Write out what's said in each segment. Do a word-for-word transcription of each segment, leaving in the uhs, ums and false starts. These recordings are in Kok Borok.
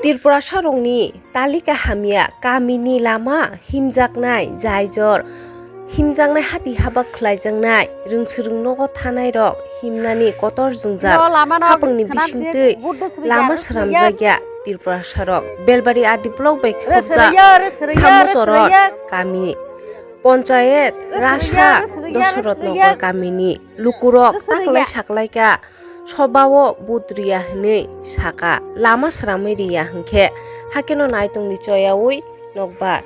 Tripurasarokni talika hamya kamini lama himjaknai jaijor, himjaknai hati habak khlaijaknai, rwngswrwng nogo thanairok himnani kotor jwngjal. Yo, lama no hapangni bising bisingtwi buddho sriya, lama sriya. Sramjakya Tripurasarok. Belbari R D block bai khobjak Samuchorot kami. Ponchayet Rasa Dosoroth Nagar kamini lukurok taklai saklaika sobao vote riya hwnwi saka, lama sramwi riya hwnkhe hakeno naitongni choyaui nokbar.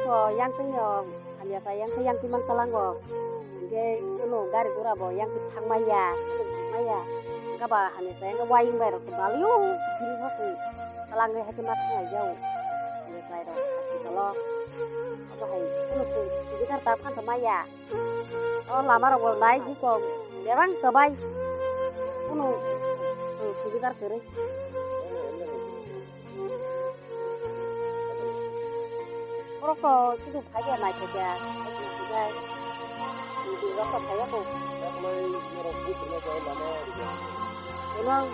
Iko yang twi no hamya sa yang twi yang twi mang talango. Hingke ulo gari gura bo yang twi thang maya, thang maya. Hingke ba hamya sa yang wayung bai rok se baliyo, bini sa se talango hai khe ma thang lai jao. Hamya sa rok hospital o. Abo hai ulo su, su bikar ta phan sa maya. O lama rok bo nai di kok bebak kwbai. Kunu chwng subidar kwrwi. Borok to sidu phai ya nai khe ya. Di rok to phai ya bo. Eno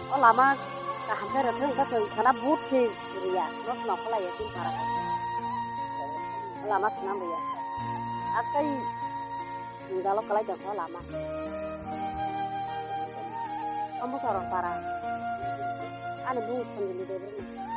o lama kaham khe rwthwng wngkha chwng khana but se riya. Rosno kholai ya chini para kaisa. O lama swnam riya. Askai Jwngjalo kwlai tongkha o lama. Sambusa rok para. Ani bung Sanjili Debbarma.